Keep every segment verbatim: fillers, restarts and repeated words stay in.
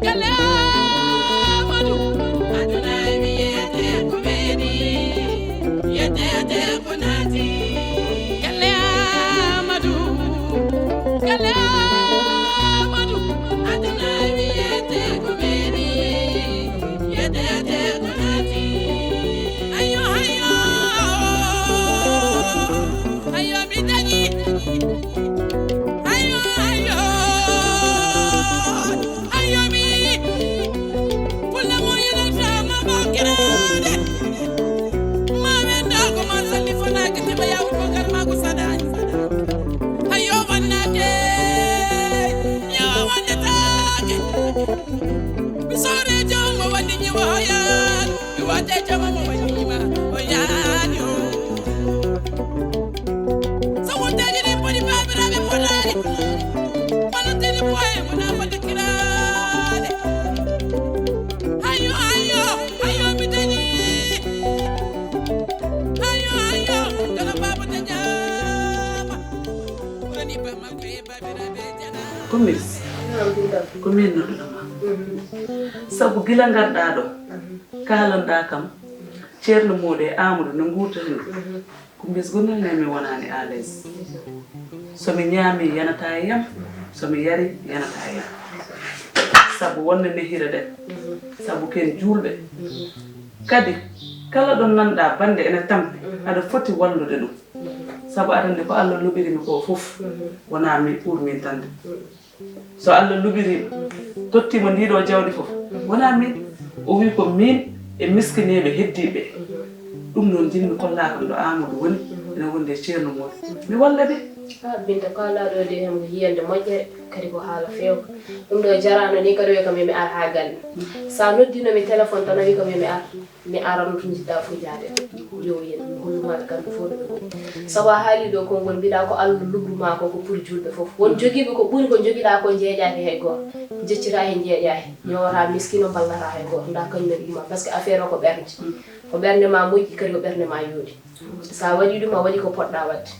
Galle Amadou, aduna wiyete ko weeɗi, yetete ko naati. Galle Amadou, galle Amadou, aduna wiyete ko weeɗi, yetete ko naati. Ayo, ayo, ayo, mi dañi. Ayo, ayo, ayo, mi. Fulla mo yenata ma bakirade. Ma wenda ko ma salli fana ke te ba yawo ko gar ma ko sadani. Ayo, wannate. Ya, wannata ke. Mi sore jom mo wandi ni waya. Mi wate jom mo wandi ma. O ya, yo. So wonteeji ɗi poti baabiraaɓe potaani, kono teni boye wona fodde kiraade. Ayo, ayo, ayo, mi dañi. Ayo, ayo, kono baaba dañaama. Woni ba makko e baabiraaɓe jana. Ko Miss, ko min nodduɗo ma. Sabu gila ngarɗaa ɗo, kaalanɗaa kam, Ceerno Moodi e Amadou no nguurtata ni. Ko mbes gonnal ne mi wonaani à l'aise. So mi ñaami yanata e yam, so mi yari yanata e yam. Sabu wonɓe nehira ɗen, sabu ken juulɓe. Kadi kala ɗo nanɗa bannde ene tampi, aɗa foti wallude ɗum. Sabu aɗa anndi ko Allah luɓiri mi ko fof, wonaa mi pour min tan de. So Allah luɓiriima, tottiima ndii ɗoo jawdi fof, wonaa miin. O wii ko miin e miskineeɓe heddiiɓe. Ɗum noon, njiɗmi kollaa kam ɗo Amadou woni, ene wondi e Ceerno Moodi. Mi walla ɓe. Ah, Binta, ko kaalɗaa ɗoo de, heen ko yiyannde moƴƴere, kadi ko haala feewka. Ɗum ɗoo jaraano nii, kadi o wiyi kam yo mi ar haa galle. So a noddiino mi téléphone tan, o wiyi kam yo mi ar. Mi aran to njiɗɗaa fof jaade. Yo yen, mi holluma ɓe kamɓe fof no ɓe ngoni. Sabu a haali ɗo konngol, mbiɗa ko Allah luɓru ma ko, ko pour juulɓe fof. Won jogiiɓe ko ɓuri ko jogiɗaa ko, njeeƴaaki hay gooto. Jeccita he, njeeƴaa he. Ñoowata miskiino, mballata hay gooto. Ndaa kañum en ɗuma, parce que affaire o ko ɓernde. Ko ɓernde ma moƴƴi, kadi ko ɓernde ma yooɗi. So a waɗii ɗum, a waɗii ko poɗɗaa waɗde.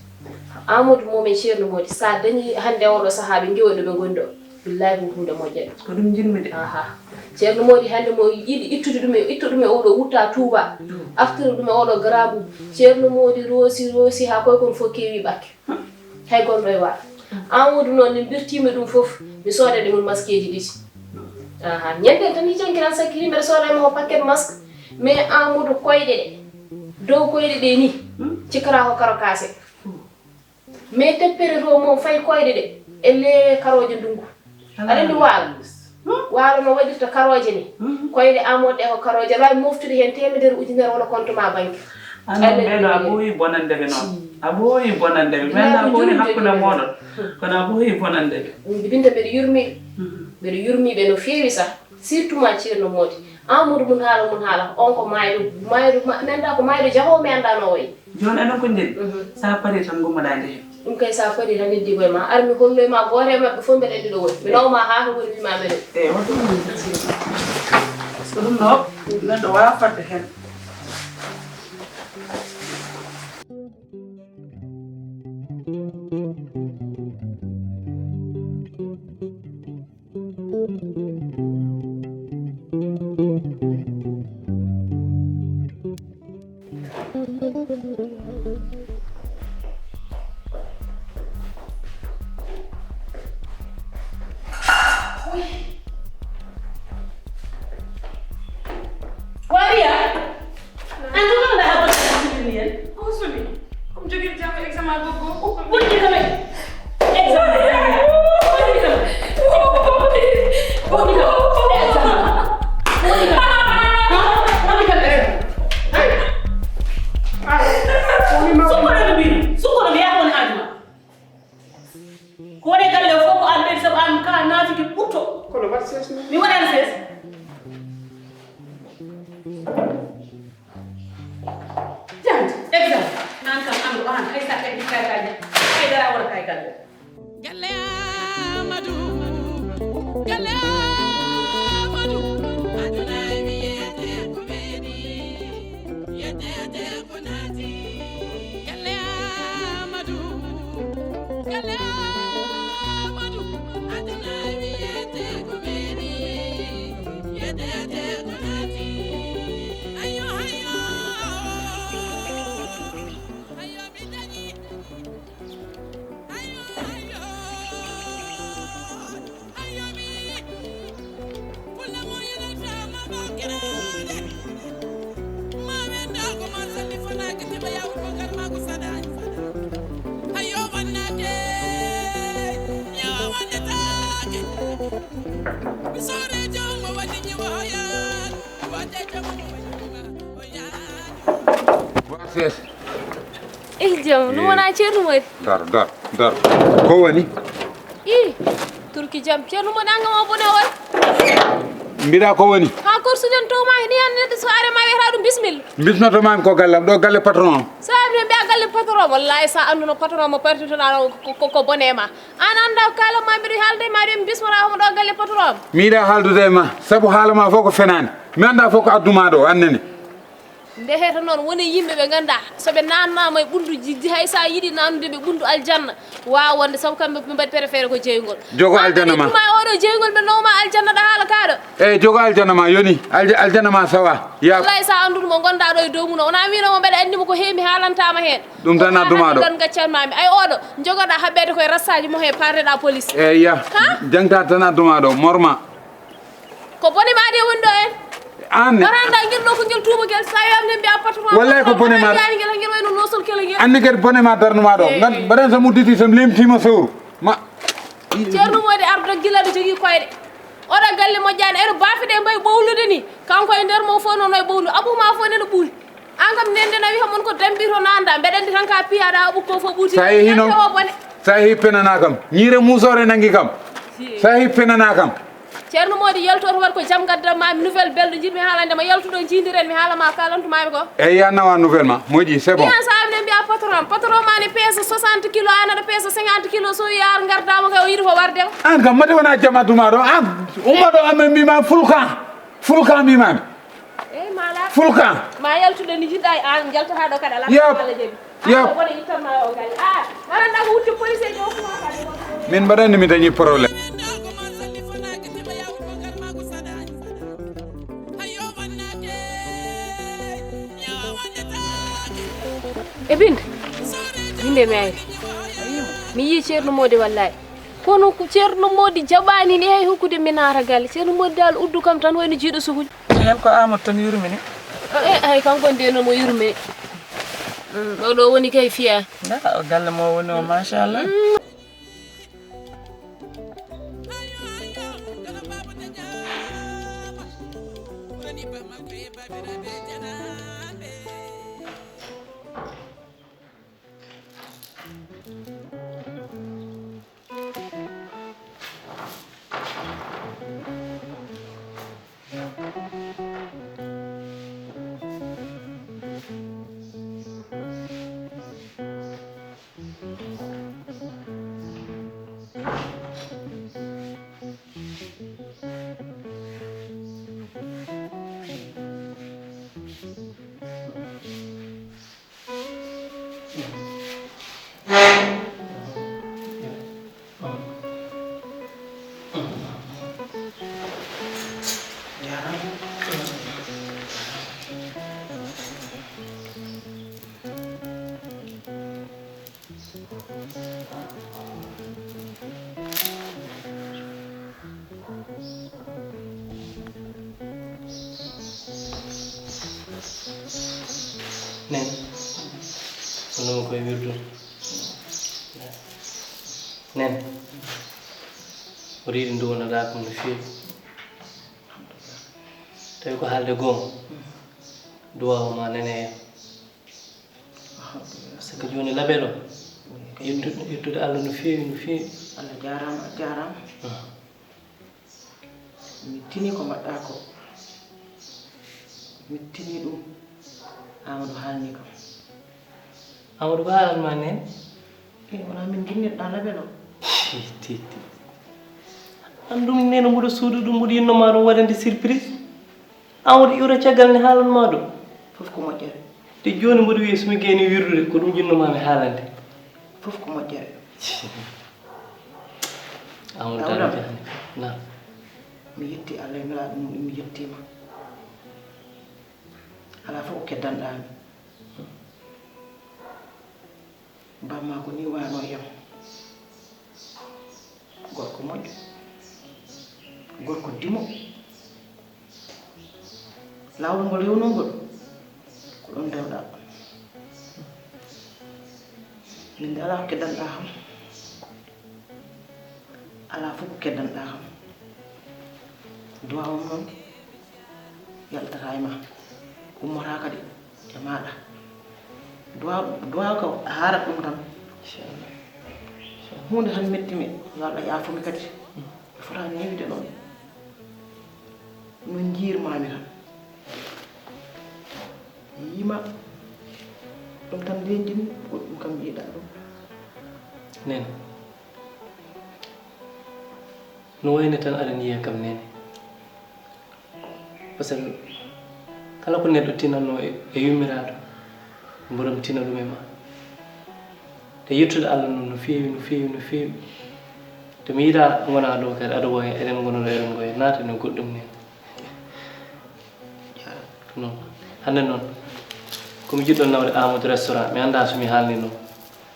Amadou Moom e Ceerno Moodi, so a dañii hannde oɗo sahaa ɓe ngewa ɗo ɓe ngoni ɗo. Billaahi ko huunde moƴƴere. Ko ɗum njiɗmi de. Aha. Ceerno Moodi hannde mo yiɗi ittude ɗum e, ittu ɗum e oɗo wutta Tuuba. Artira ɗum e oɗo grand boubou. Ceerno Moodi roosi, roosi haa koy kon fof keewi ɓakke. Hay gonɗo e waɗa. Amadou noon, min mbirtiima ɗum fof, mi soodani ɗum maskeeji ɗiɗi. Aha. Ñande tan, hii jankiran sakkiri, mbeɗa soodani mo paquet masque. Mais Amadou, koyɗe ɗe, dow koyɗe ɗe ni, cikkata ko karo kaase. Mais teppere to mo fay koyɗe ɗe e le karooje ndungu. Aɗa anndi waalo? Waalo no waɗirta karooje ni. Koyɗe Amadou ɗe ko karooje, aɗa waawi moftude heen teemedere ujunere wona compte ma banque. An noon, ɓeeɗo a ɓooyi bonande ɓe noon. A ɓooyi bonande ɓe. Min a ɓooyi hakkunde mooɗon. Kono a ɓooyi bonande ɓe. Binta, mbeɗa yurmi ɓe. Mbeɗa yurmi ɓe no feewi sah. Surtout ma Ceerno Moodi. Amadou mun haala, mun haala. On ko maayɗo, maayɗo, ma-, mi anndaa ko maayɗo jahoowo, mi anndaa no o wayi. Jooni enen ko njeɗi. Sa parii tan ngummoɗaa njehen. Ɗum kay sa parii tan heddi koye ma. Ar mi holloy ma gooto e maɓɓe fof mbeɗa anndi ɗo woni. Mi naw ma haa to woni mi ma mbeɗa. Eey, wonto ɗum. Ko ɗum ɗo, neɗɗo waawaa fadde heen. Wariya, an ko wonɗa ha wonɗa ha sirni en? Ko sumi? Ko mi jogii janngo examen goɗɗo. Ɓurɗi kam e examen. Ɓurɗi kam. Ɓurɗi kam. Examen. Ɓurɗi kam. Ɓurɗi kam examen. Sukkono mi ɓiɗo. Sukkono mi yaha woni aduna. Ko woni galle o fof ko an ɓeydi, sabu an ka naafiki ɓurto. Kono waɗ sees noon. Mi waɗan sees. Jangde, examen. An kam, an ko an, hay sa ƴetti kayitaaji, hay dara wona kay galle. Galle Amadou, galle Amadou, aduna wiyete ko weeɗi, yetete ko naati. Galle Amadou, galle Amadou, aduna wiyete ko weeɗi, Eyi, jam, ɗum wonaa ceerno Mody. Dar, dar, dar. Ko woni? Ih, turki jam. Ceerno Mody, an kam o bone o waɗi. Mbiɗa ko woni? Haa korsuɗen to ma, ni han neɗɗo so are ma wiyata ɗum bismilla. Mbisnoto ma ko gallam, ɗo galle patron am. Sa ari mbiya galle patron, wallahi sa annduno patron mo parti tan ko, ko, ko bone ma. An annda ko kaalan ma, mbiɗo haalde ma, mbiɗo bismora homo ɗo galle patron am. Mi yiɗa haaldude e ma, sabu haala ma fof ko fenaande. Mi annda fof ko addu ma ɗo, annene. Nde heeta noon, woni yimɓe ɓe ngannduɗaa, so ɓe naatnaama e ɓunndu jiddi, hay so a yiɗi naatnude ɓe ɓunndu aljanna, waawa wonde, sabu kamɓe ɓe mbaɗi préféré ko jeyngol. Jogo aljanna ma. Tuma e oɗo jeyngol ɓe nawma aljanna ɗo haala kaaɗo. Eyi, jogo aljanna ma yoni, alja-, aljanna ma sawa. Ya. Wallahi so a annduno mo ngonɗaa ɗo e dow mum o, wonaa miino mo mbeɗa anndi mo ko heewi mi haalantama heen. Ɗum tan addu ma ɗo. Ɗon gaccanmami. Ay oɗo, jogoɗaa haɓɓeede koye rassaaji mo he parleɗaa police. Eyi, ya. Ha? Jangta tan addu ma ɗo, morma. Ko bone ma de woni ɗo en. An. Wara anda ngel ɗo ko ngel tuubagel, sa yamde mbiya patron. Wallahi ko bone ma. Yani ngel, ngel wayno nosol kala ngel. Anni kadi bone ma darnuma ɗo. Eh. Ngan mbaɗen so mudditi so lemtima sowru. Ma. Ceerno Mody ardo gila ɗo jogii koyɗe. Oɗo galle moƴƴaani, eno baafe ɗe mbayi ɓowlude ni. Kanko e nder mo fof noon e ɓowlu. Abou ma fof nena ɓuuri. An kam nende na wiha mon ko dambi to nanda. Mbeɗa andi tan ka piyaɗa o ɓukko fof ɓuuti. Sa yehi noon, o bone. Sa yehi penana kam. Ñiire musoore nangi kam. Si. Sa yehi penana kam. Ceerno Mody, yalto to waɗ ko jam gaddanmaami nouvelle belɗo njiɗmi haalande ma. Yaltuɗo njiidiren mi haala ma kalantumaami ko. Eyi, ya nawa nouvelle ma. Moƴƴi, c'est bon. Mbiyan sa amine mbiya patron am. Patron ma ne peesa soixante kilos, an aɗa peesa cinquante kilos. So wiya ar ngardama kay o yiɗi ko warde ma. An kam mate wona jam addu ma ɗo. An umma ɗo amen mbima fulka. Fulka mbimami. Eyi, ma ala. Fulka. Ma yaltuɗo ni jiɗɗa an jaltata ɗo kadi ala. Yap. Yap. Min mbaɗani mi dañi problème. E binde, binde mi ari. Mi yii Ceerno Mody wallahi. Kono ko Ceerno Mody jaɓani ni hay hokkude mi naata galle. Ceerno Mody dal uddu kam tan wayno jiiɗo sukuji. Heen ko Amadou tan yurmini. Eh, ay, kanko nde no mo yurmini. Mm, oɗo woni kay fiya. Nda, o galle mo woni o, machallah. Mm. Nen, kono koye wirdu. Nen, o riiɗi nduwanaɗaa kam no feewi. Tawi ko haalde goonga, duwaawa ma nane. Alhamdulillah. Saka jooni label o, ko yettude, yettude Allah no feewi, no feewi. Allah jaaraama, a jaaraama. Ah. Mi tini ko mbaɗɗaa ko. Mi tini ɗum. Amadou haalni kam. Amadou ko haalan ma nen? Eh, wona min jinnirɗa label o. Ti, ti, ti. An ɗum neno mbuɗo suudu ɗum mbuɗo yinno ma ɗum waɗande surprise. An waɗi iwra caggal ne haalan ma ɗum. Fof ko moƴƴere. Te jooni mboɗo wiya so mi gayni wirdude, ko ɗum jinnoma mi haalande. Fof ko moƴƴere. Amadou Dawda. Dawda. Naam. Mi yetti Allah e Nelaaɗo mum, mi yettima. Alaa fof ko keddanɗaa mi. Bammaako ni waano e am. Gorko moƴƴo. Gorko dimo. Laawol ngol rewnoo ngol, ko ɗoon ndewɗaa. Min de alaa ko keddanɗaa kam. Alaa fof ko keddanɗaa kam. Duwaaw am noon yaltataa e ma, ummataa kadi e maaɗa. Duwaaw, duwaaw ka a haarat ɗum tan. Inchallah. Huunde tan metti mi, yo Allah yaafo mi kadi. Mi fotaani newiide noon. No njiirmaami tan. Yiima ɗum tan ndenjin, goɗɗum kam yiɗa ɗum. Nene. No wayni tan aɗa yiya kam, Nene. Parce que kala ko neɗɗo tinatnoo e, e yummiraaɗo, mboɗo mi tina ɗum e ma. Te yettude Allah noon no feewi, no feewi, no feewi. Te mi yiɗaa ngonaa ɗo kadi, aɗa wooya, eɗen ngonora, eɗen ngoya, naata no goɗɗum ni. Non. Hannde noon, ko mi jiɗɗo nawde Amadou restaurant, mi anndaa so mi haalni noon.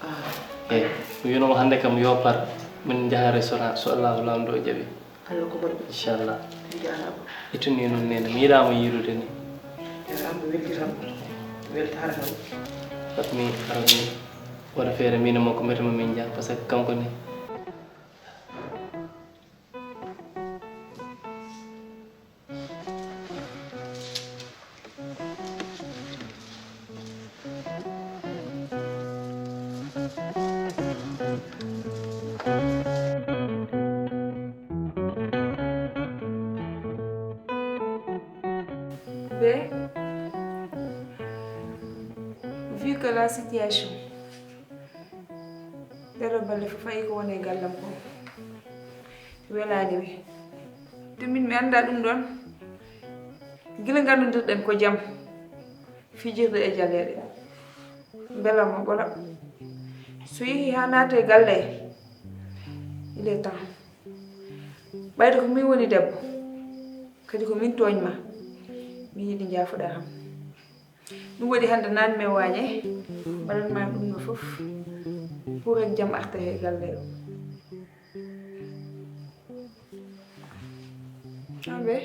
Ah. Eyi, mi wiyno mo hannde kam yo par, min njaha restaurant, so Allahu Laamɗo jaɓi. Allah ko moƴƴi. Inchallah. Jaaraama. Ittu ni noon, Nene, mi yiɗaa mo yiidude ni. Jaaraama, mi weltitan. Mi weltaare tan. Fat mi ara ni. Waɗa feere, min e makko, mbete mo min njaha, parce que kanko ni. Be, vu que la situation, ɗeɗo balle fof fayi ko woni e gallam ko, welaani mi. Te min mi anndaa ɗum ɗoon. Gila nganndudirɗen ko jam, fijirde e jaleeɗe. Mbela mo ɓolo. So yehi haa naata e galle, il est temps. Ɓayde ko min woni debbo, kadi ko min tooñ ma, mi yiɗi njaafoɗaa kam. Ɗum waɗi hannde naan mi waañe, mbaɗan ma ɗum no fof, pour rek jam arta he galle o. Abe.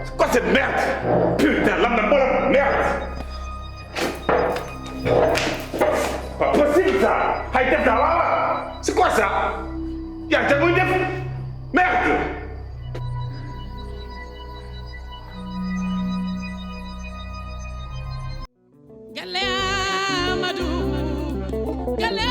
C'est quoi cette merde? Putain, l'âme de Bolon, merde! Pas possible ça! Hay def daa waawa! C'est quoi ça? Yaa jànguñ def? Merde! Galle Amadou, galle